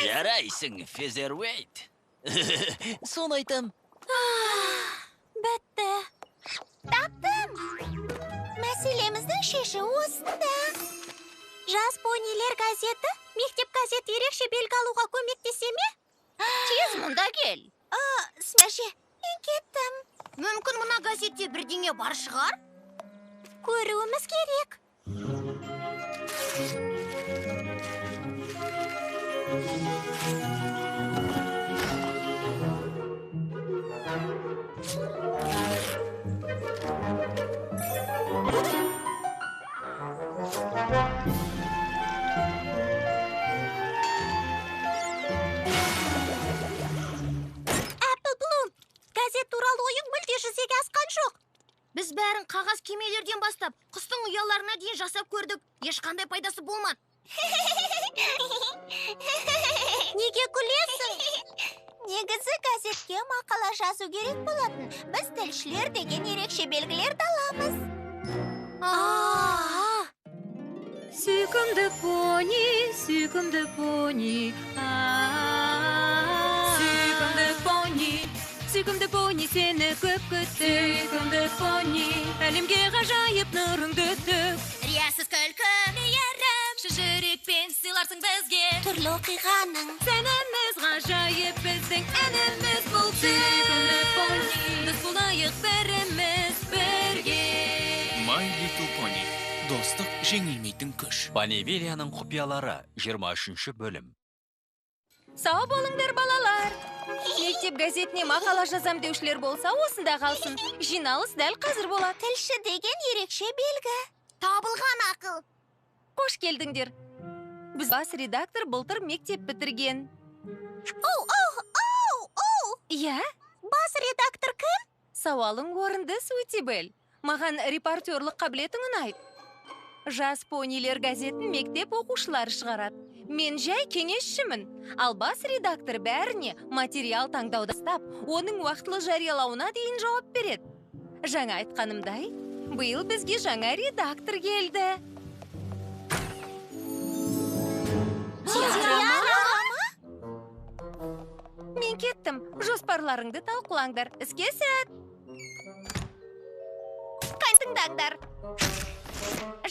ойлайсың? Жарайсың, Фезервейт. Соны айтам. Бітті. Таптым. Мәселеміздің шешімі осында. Жас понилер газеті, мектеп газеті ерекше белгі алуға көмектесе ме? Тез мұнда кел. Әже, мен кеттім. Мүмкін мына газетте бірдеңе бар шығар? Көруіміз керек. Apple Bloom, газет туралы ойың мүлде жүзеге асқан жоқ. Біз бәрін қағаз кемелерден бастап, құстың ұяларына дейін жасап көрдік. Ешқандай пайдасы болмады. Неге күлесің? Негізі газетке мақала жазу керек болатын. Біз тілшілер деген ерекше белгілерді аламыз. Сүйкімді пони, сүйкімді пони, сүйкімді пони, сүйкімді пони сені көп күтті. Сүйкімді пони, әлемге ғажайып нұрыңды төк. Риясыз күлкі, мейірім, шын жүрекпен сыйларсың бізге. Түрлі оқиғаның Сәніміз ғажайып, біздің әніміз бұл. Сүйкімді пони, дос болайық бәріміз бірге. My Little Pony. Достық жеңілмейтін күш. Понивиллияның құпиялары 23 бөлім. Сау болыңдар, балалар. Мектеп газетіне мақала жазам деушілер болса, осында қалсын. Жиналыс дәл қазір болады. Тілші деген ерекше белгі. Табылған ақыл. Қош келдіңдер. Біз бас редактор былтыр мектеп бітірген. Оу, оу, оу, оу. Иә? Бас редактор кім? Сауалың орынды, Суити Белл. Маған репортерлық қабілетің ұнайды. Жас понилер газетін мектеп оқушылары шығарады. Мен жай кеңесшімін. Ал бас редактор бәріне материал таңдауды бастап, оның уақытылы жариялауына дейін жауап береді. Жаңа айтқанымдай, биыл бізге жаңа редактор келді. Мен кеттім. Жоспарларыңды талқылаңдар. Іске сәт. Тыңдаңдар.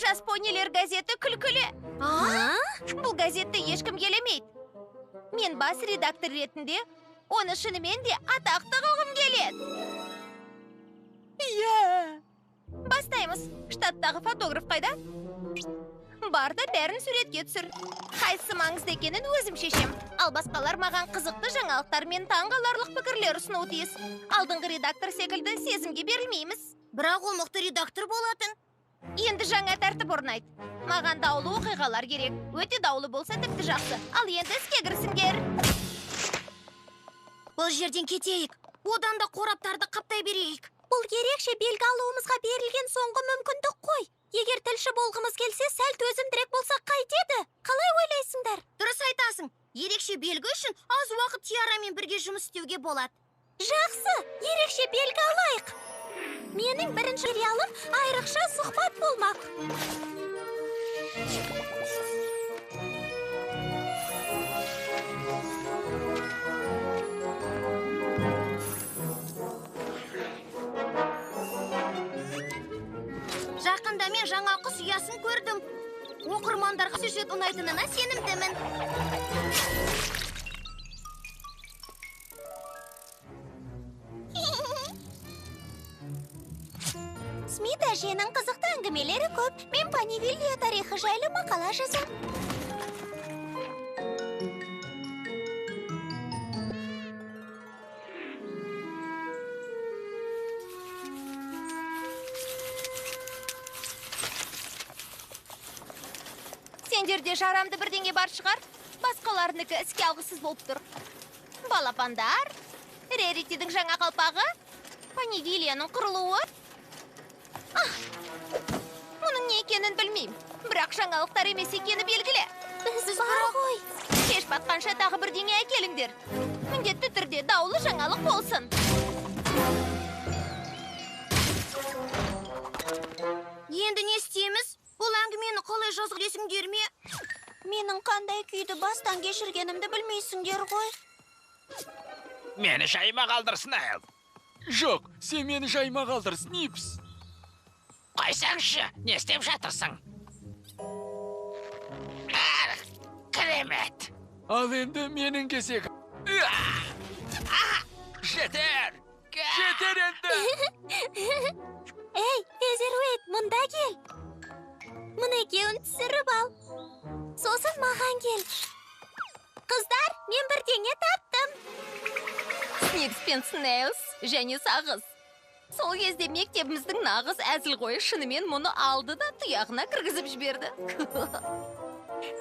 Жас понилер газеті күлкілі. Бұл газетті ешкім елемейді. Мен бас редактор ретінде оны шынымен де атақты қылғым келеді. Иә. Бастаймыз. Штаттағы фотограф қайда? Бар да бәрін суретке түсір. Қайсысы маңызды екенін өзім шешем. Ал басқалар маған қызықты жаңалықтар мен таңғаларлық пікірлер ұсынуы тиіс. Алдыңғы редактор секілді сезімге берілмейміз. Бірақ ол мықты редактор болатын. Енді жаңа тәртіп орнайды. Маған даулы оқиғалар керек. Өте даулы болса тіпті жақсы. Ал енді іске кірісіңдер. Бұл жерден кетейік. Одан да қораптарды қаптай берейік. Бұл ерекше белгі алуымызға берілген соңғы мүмкіндік қой. Егер тілші болғымыз келсе, сәл төзімдірек болсақ қайтеді? Қалай ойлайсыңдар? Дұрыс айтасың. Ерекше белгі үшін аз уақыт Тиарамен бірге жұмыс істеуге болады. Жақсы, ерекше белгі алайық. Менің бірінші материалым айрықша сұхбат болмақ. Жақында мен жаңа құс ұясын көрдім. Оқырмандарға сюжет ұнайтынына сенімдімін. Смит әженің қызықты әңгімелері көп. Мен Понивиллия тарихы жайлы мақала жазам. Сендерде жарамды бірдеңе бар шығар? Басқаларынікі іске алғысыз болып тұр. Балапандар, Реритидің жаңа қалпағы, Понивиллияның құрылуы. Мұның не екенін білмеймін, бірақ жаңалықтар емес екені белгілі. Біз бар ғой. Кеш батқанша тағы бірдеңе әкеліңдер. Міндетті түрде даулы жаңалық болсын. Енді не істейміз? Бұл әңгімені қалай жазғы десіңдер ме? Мен Менің қандай күйді бастан кешіргенімді білмейсіңдер ғой. Мені жайыма қалдыр, Снайл. Жоқ, сен мені жайыма қалдыр, Снипс. Қойсаңшы, не істеп жатырсың? Керемет. Ал енді менің кезегім. Жетер! Жетер енді! Ей, Фезервейт, мұнда кел. Мына екеуін түсіріп ал. Сосын маған кел. Қыздар, мен бірдеңе таптым. Снипс пен Снейлс және сағыз. Сол кезде мектебіміздің нағыз әзілқойы шынымен мұны алды да тұяғына кіргізіп жіберді.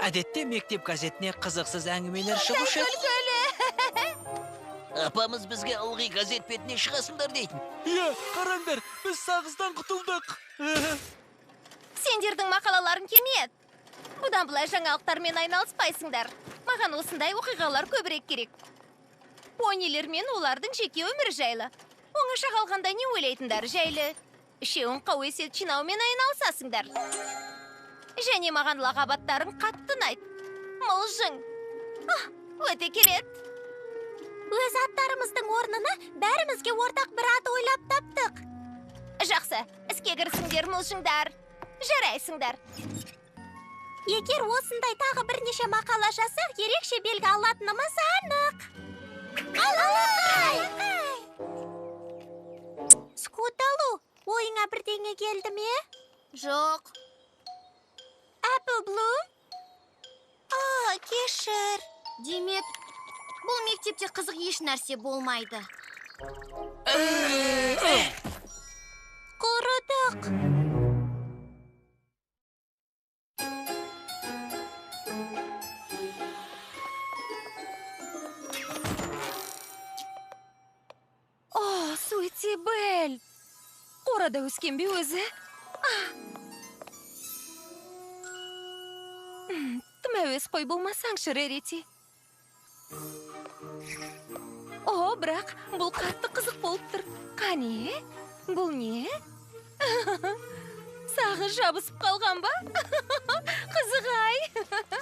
Әдетте мектеп газетіне қызықсыз әңгімелер шығушы еді. Апамыз бізге ылғи газет бетіне шығасыңдар дейтін. Иә, қараңдар, біз сағыздан құтылдық. Сендердің мақалаларың келмеді. Бұдан былай жаңалықтармен айналыспайсыңдар. Маған осындай оқиғалар көбірек керек. Понилер мен олардың жеке өмірі жайлы. Оңаша қалғанда не ойлайтындар жайлы. Үшеуің қауесет жинаумен айналысасыңдар. Және маған лағап аттарың қатты ұнайды. Мылжың. Өте келеді. Өз аттарымыздың орнына бәрімізге ортақ бір ат ойлап таптық. Жақсы, іске кірісіңдер, мылжыңдар. Жарайсыңдар. Егер осындай тағы бірнеше мақала жазсақ, ерекше белгі алатынымыз анық. Алақай! Скуталу, ойыңа бірдеңе келді ме? Жоқ. Апл Блум? Кешір. Демек, бұл мектепте қызық еш нәрсе болмайды. Құрыдық. О, Суити Белл. Қорада өскен бе өзі? Тым әуесқой болмасаңшы, Рерити. О, бірақ бұл қатты қызық болып тұр. Қане? Бұл не? Сағыз жабысып қалған ба? Қызық-ай!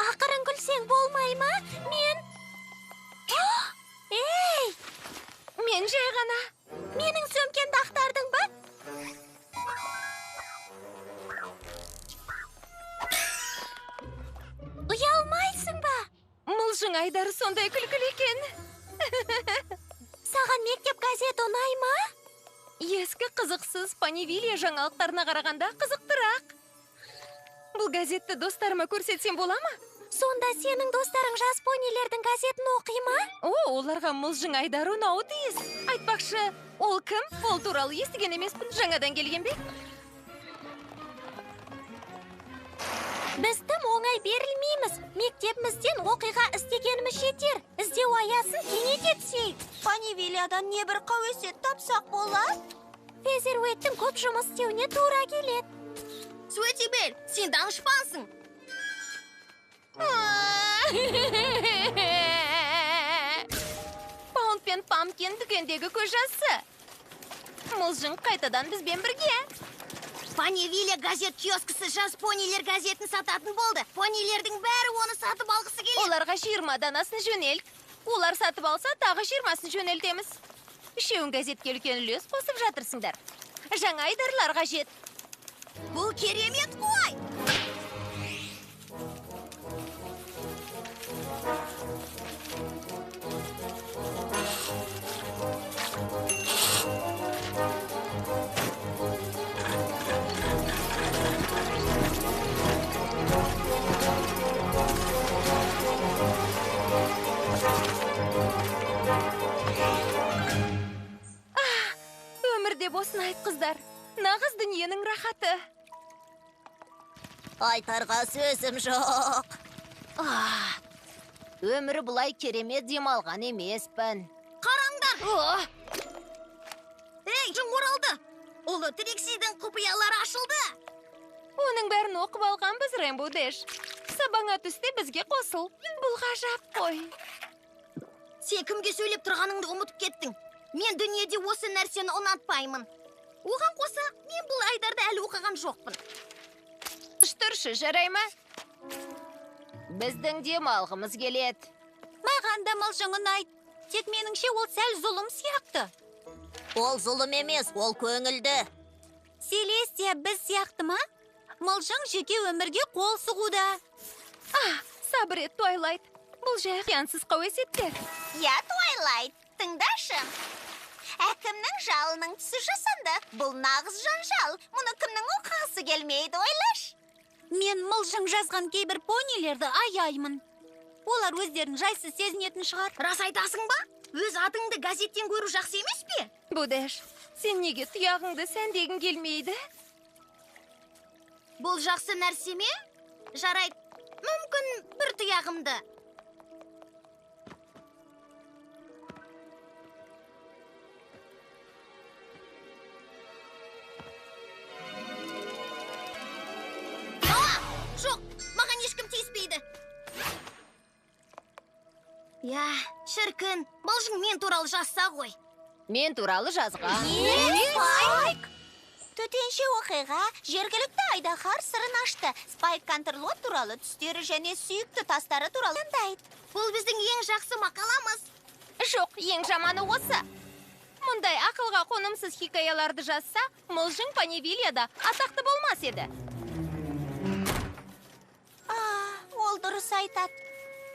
Ақырын күлсең болмай ма? Мен... Ей! Мен жай ғана. Менің сөмкемді ақтардың ба? Ұялмайсың ба? Мылжың айдары сондай күлкілі екен. Саған мектеп газеті ұнай ма? Ескі қызықсыз Понивилия жаңалықтарына қарағанда қызықтырақ. Бұл газетті достарыма көрсетсем бола ма? Сонда сенің достарың жас понилердің газетін оқи ма? О, оларға мылжың айдары ұнауы тиіс. Айтпақшы, ол кім? Ол туралы естіген емеспін. Жаңадан келген бе? Біз тым оңай берілмейміз. Мектебімізден оқиға іздегеніміз жетер. Іздеу аясын кеңейте түсейік. Понивилиядан не бір қауесет тапсақ болады? Фезервейттің көп жұмыс істеуіне тура келеді. Суити Белл, сен данышпансың. Паунд пен Пампкин дүкендегі көз жасы. Мылжың қайтадан бізбен бірге. Понивилия газет киоскісі жас понилер газетін сататын болды. Понилердің бәрі оны сатып алғысы келеді. Оларға 20 данасын жөнелт. Олар сатып алса, тағы 20-сын жөнелтеміз. Үшеуің газетке үлкен үлес қосып жатырсыңдар. Жаңа айдарлар қажет. Бұл керемет қой! Өмірде болсын айт, қыздар. Нағыз дүниенің рахаты. Айтарға сөзім жоқ. Өмірі бұлай керемет демалған емеспін. Қараңдар! Ей, жын оралды! Ұлы Триксидің құпиялары ашылды! Оның бәрін оқып алғанбыз, Рейнбоу Дэш. Сабаңа түсте бізге қосыл. Бұл ғажап қой. Сен кімге сөйлеп тұрғаныңды ұмытып кеттің. Мен дүниеде осы нәрсені ұнатпаймын. Оған қоса, мен бұл айдарды әлі оқыған жоқпын. Тұршы, жарай ма? Біздің демалғымыз келеді. Маған да мылжың ұнайды. Тек меніңше ол сәл зұлым сияқты. Ол зұлым емес, ол көңілді. Селестия біз сияқты ма? Мылжың жеке өмірге қол сұғуда. Сабыр ет, Твайлайт. Бұл жай қиянсыз қауесеттер. Я, Твайлайт, тыңдашы. Әкімнің жалының түсі жасанды. Бұл нағыз жанжал. Мұны кімнің оқығысы келмейді, ойлаш? Мен мылжың жазған кейбір понилерді аяймын. Олар өздерін жайсыз сезінетін шығар. Рас айтасың ба? Өз атыңды газеттен көру жақсы емес пе? Будэш, сен неге тұяғыңды сәндегің келмейді? Бұл жақсы нәрсе ме? Жарайды, мүмкін бір тұяғымды. Жоқ, маған ешкім тиіспейді. Я, шіркін, мылжың мен туралы жазса ғой. Мен туралы жазған. Спайк! Төтенше оқиға жергілікті айдаһар сырын ашты. Спайк Кантерлот туралы түстері және сүйікті тастары туралы тыңдайды. Бұл біздің ең жақсы мақаламыз. Жоқ, ең жаманы осы. Мұндай ақылға қонымсыз хикаяларды жазса, мылжың Понивиллияда атақты болмас еді. Ол дұрыс айтады.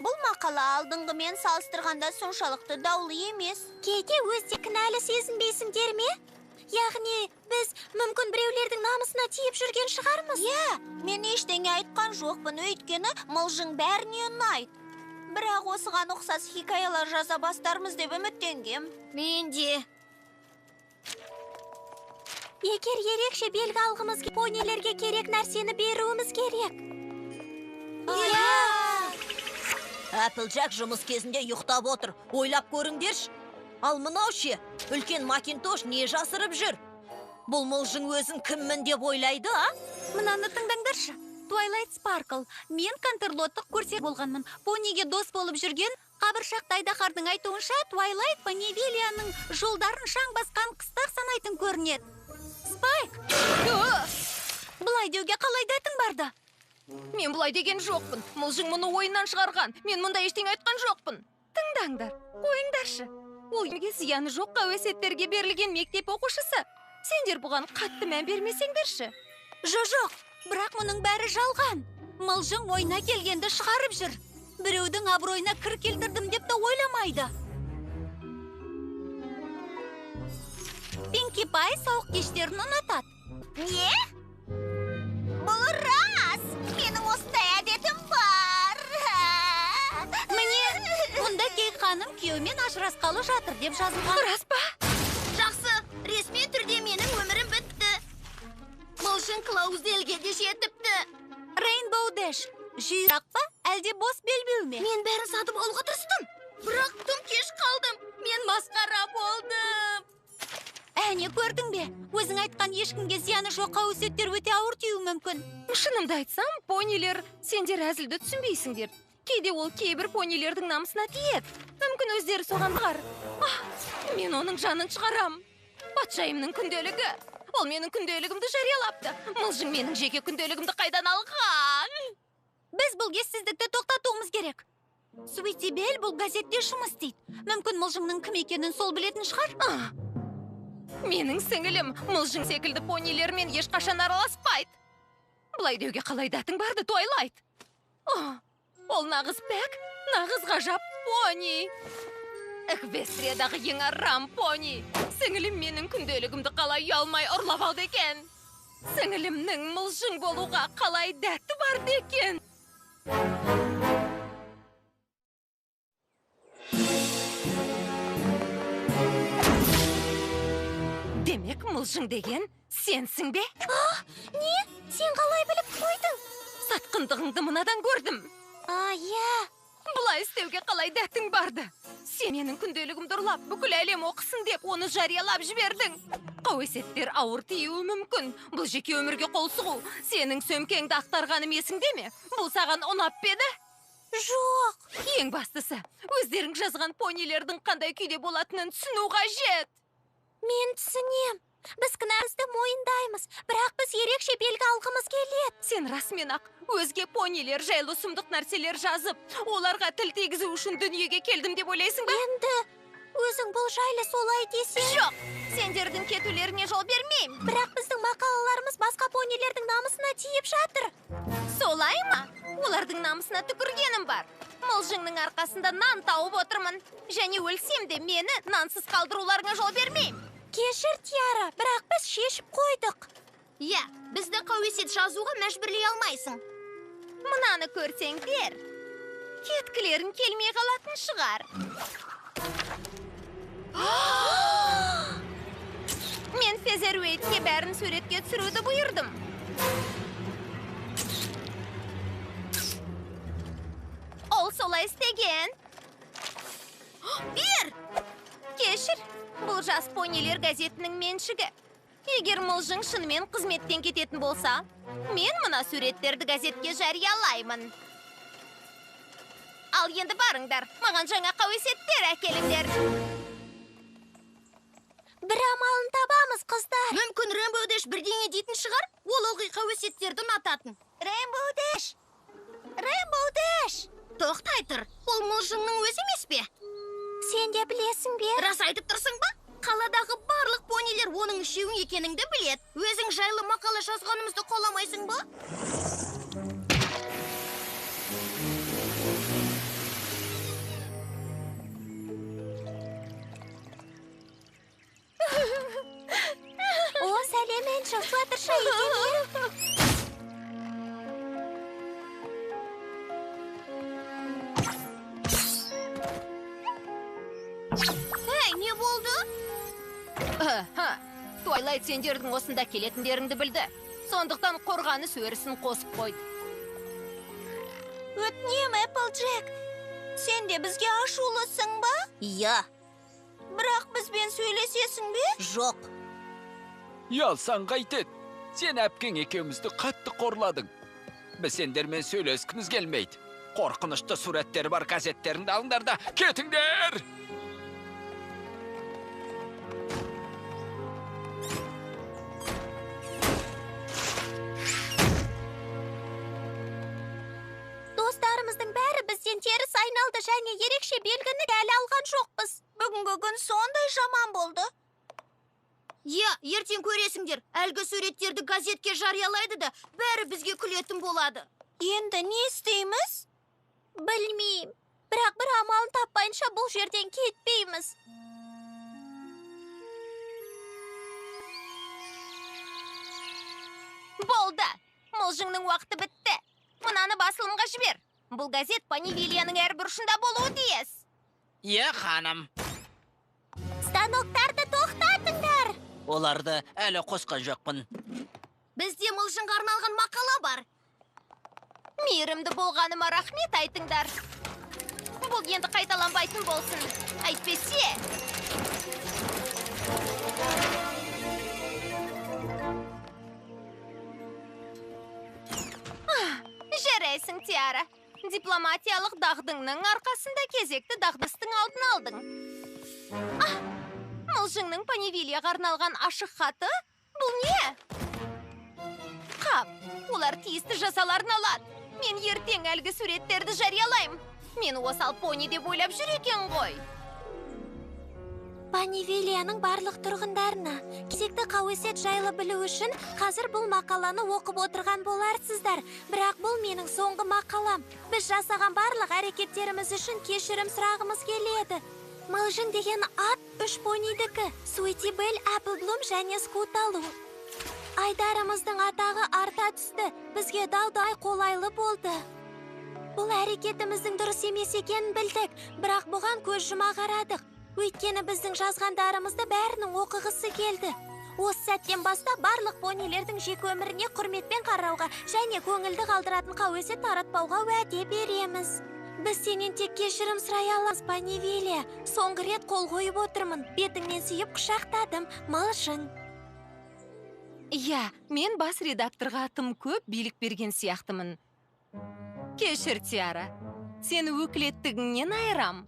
Бұл мақала алдыңғымен салыстырғанда соншалықты даулы емес. Кейде өзде кінәлі сезінбейсіңдер ме? Яғни, біз мүмкін біреулердің намысына тиіп жүрген шығармыз. Иә, мен ештеңе айтқан жоқпын, өйткені мылжың бәріне ұнайды. Бірақ осыған ұқсас хикаялар жаза бастармыз деп үміттенгем. Мен де. Егер ерекше белгі алғымыз понилерге керек нәрсені беруіміз керек. Иә! Әпілжак жұмыс кезінде ұйықтап отыр. Ойлап көріңдерші. Ал мынау ше, үлкен Макинтош не жасырып жүр? Бұл мылжың өзін кіммін деп ойлайды, а? Мынаны тыңдаңдаршы. Твайлайт Спаркл. Мен Кантерлоттық көрсе болғанмын. Пониге дос болып жүрген қабыршақты айдаһардың айтуынша, Твайлайт Понивиллияның жолдарын шаң басқан қыстақ санайтын көрінеді. Спайк! Бұлай деуге қалай дәтің барды? Мен бұлай деген жоқпын. Мылжың мұны ойынан шығарған. Мен мұндай ештеңе айтқан жоқпын. Тыңдаңдар, қойыңдаршы. Ол неге зияны жоқ қауесеттерге берілген мектеп оқушысы. Сендер бұған қатты мән бермесеңдерші. Жоқ, бірақ мұның бәрі жалған. Мылжың ойына келгенді шығарып жүр. Біреудің абыройына кір келтірдім деп те ойламайды. Пинки Пай сауық кештерін ұнатады. Не? Бұл рас! Менің осындай әдетім бар. Міне, мұнда Кейт ханым күйеуімен ажырасқалы жатыр деп жазылған. Рас па? Жақсы, ресми түрде менің өмірім бітті. Мылжың Клаузделге де жетіпті. Рейнбоу Дэш, жирақ па, әлде бос белбеу ме? Мен бәрін сатып алуға тырыстым. Бірақ тым кеш қалдым. Мен масқара болдым. Әне, көрдің бе? Өзің айтқан ешкімге зияны жоқ қауесеттер өте ауыр тиюі мүмкін. Шынымды айтсам, понилер, сендер әзілді түсінбейсіңдер. Кейде ол кейбір понилердің намысына тиеді. Мүмкін өздері соған бар. Мен оның жанын шығарам. Патшайымның күнделігі. Ол менің күнделігімді жариялапты. Мылжың менің жеке күнделігімді қайдан алған? Біз бұл ессіздікті тоқтатуымыз керек. Суити Белл бұл газетте жұмыс істейді. Мүмкін мылжыңның кім екенін сол білетін шығар. Менің сіңілім мылжың секілді понилермен ешқашан араласпайды. Бұлай деуге қалай дәтің барды, Твайлайт? Ол нағыз пәк, нағыз ғажап пони. Эквестриядағы ең арам пони. Сіңілім менің күнделігімді қалай ұялмай ұрлап алды екен? Сіңілімнің мылжың болуға қалай дәті барды екен? Демек, мылжың деген сенсің бе? Не? Сен қалай біліп қойдың? Сатқындығыңды мынадан көрдім. Иә. Бұлай істеуге қалай дәтің барды? Сен менің күнделігімді ұрлап, бүкіл әлем оқысын деп оны жариялап жібердің. Қауесеттер ауыр тиюі мүмкін. Бұл жеке өмірге қол сұғу. Сенің сөмкеңді ақтарғаным есіңде ме? Бұл саған ұнап па еді? Жоқ. Ең бастысы, өздерің жазған понилердің қандай күйде болатынын түсіну қажет. Мен түсінем. Біз кінәмізді мойындаймыз, бірақ біз ерекше белгі алғымыз келеді. Сен расымен ақ өзге понилер жайлы сұмдық нәрселер жазып, оларға тіл тигізу үшін дүниеге келдім деп ойлайсың ба? Енді өзің бұл жайлы солай десең... Жоқ, сендердің кетулеріңе жол бермеймін. Бірақ біздің мақалаларымыз басқа понилердің намысына тиіп жатыр. Солай ма? Олардың намысына түкіргенім бар. Мылжыңның арқасында нан тауып отырмын. Және өлсем де мені нансыз қалдыруларыңа жол бермеймін. Кешір, Тиара, бірақ біз шешіп қойдық. Иә, бізді қауесет жазуға мәжбүрлей алмайсың. Мынаны көрсеңдер, кеткілерің келмей қалатын шығар. Мен Фезервейтке бәрін суретке түсіруді бұйырдым. Ол солай істеген. Бер! Кешір, бұл жас понилер газетінің меншігі. Егер мылжың шынымен қызметтен кететін болса, мен мына суреттерді газетке жариялаймын. Ал енді барыңдар, маған жаңа қауесеттер әкеліңдер. Бір амалын табамыз, қыздар. Мүмкін Рейнбоу Дэш бірдеңе дейтін шығар? Ол ылғи қауесеттерді ұнататын. Рейнбоу Дэш! Рейнбоу Дэш! Тоқтай тұр, ол мылжыңның өзі емес пе? Сен де білесің бе? Рас айтып тұрсың ба? Қаладағы барлық понилер оның үшеуің екеніңді білет. Өзің жайлы мақала жазғанымызды қаламайсың ба? О, сәлем, Энджел, Флаттершай екен, е? Эй, не болды? Твайлайт сендердің осында келетіндеріңді білді. Сондықтан қорғаныс өрісін қосып қойды. Өтінем, Эпплджек. Сен де бізге ашулысың ба? Иә. Бірақ бізбен сөйлесесің бе? Жоқ. Ұялсаң қайтеді. Сен әпкең екеумізді қатты қорладың. Біз сендермен сөйлескіміз келмейді. Қорқынышты суреттері бар газеттеріңді алыңдар да кетіңдер! Достарымыздың бәрі бізден теріс айналды және ерекше белгіні әлі алған жоқпыз. Бүгінгі күн сондай жаман болды. Иә, ертең көресіңдер. Әлгі суреттерді газетке жариялайды да, бәрі бізге күлетін болады. Енді не істейміз? Білмеймін. Бірақ бір амалын таппайынша бұл жерден кетпейміз. Болды. Мылжыңның уақыты бітті. Мынаны басылымға жібер. Бұл газет Понивиллияның әр бұрышында болуы тиіс. Иә, ханым. Станоктарды тоқтатыңдар. Оларды әлі қосқан жоқпын. Бізде мылжыңға арналған мақала бар. Мейірімді болғаныма рахмет айтыңдар. Бұл енді қайталанбайтын болсын. Әйтпесе... Жарайсың, Тиара. Дипломатиялық дағдыңның арқасында кезекті дағдыстың алдын алдың. Мылжыңның Понивиллияға арналған ашық хаты? Бұл не? Қап, олар тиісті жазаларын алады. Мен ертең әлгі суреттерді жариялаймын. Мен осал пони деп ойлап жүр екен ғой. Понивиллияның барлық тұрғындарына кезекті қауесет жайлы білу үшін қазір бұл мақаланы оқып отырған боларсыздар. Бірақ бұл менің соңғы мақалам. Біз жасаған барлық әрекеттеріміз үшін кешірім сұрағымыз келеді. Мылжың деген ат үш понидікі. Суити Белл, Эпплблум және Скуталу. Айдарымыздың атағы арта түсті. Бізге даудай қолайлы болды. Бұл әрекетіміздің дұрыс емес екенін білдік, бірақ бұған көз жұма қарадық. Өйткені біздің жазғандарымызды бәрінің оқығысы келді. Осы сәттен бастап барлық понилердің жеке өміріне құрметпен қарауға және көңілді қалдыратын қауесет таратпауға уәде береміз. Біз сенен тек кешірім сұрай аламыз, Понивиллия. Соңғы рет қол қойып отырмын. Бетіңнен сүйіп құшақтадым, Мылжың. Иә, мен бас редакторға тым көп билік берген сияқтымын. Кешір, Тиара. Сені өкілеттігіңнен айырам.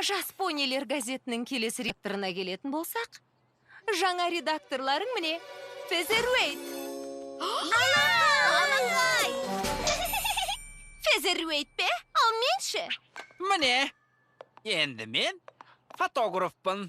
Жас понилер газетінің келесі редакторына келетін болсақ, жаңа редакторларың міне, Фезервейт. Алақай! Фезервейт пе? Ал мен ше? Міне, енді мен фотографпын.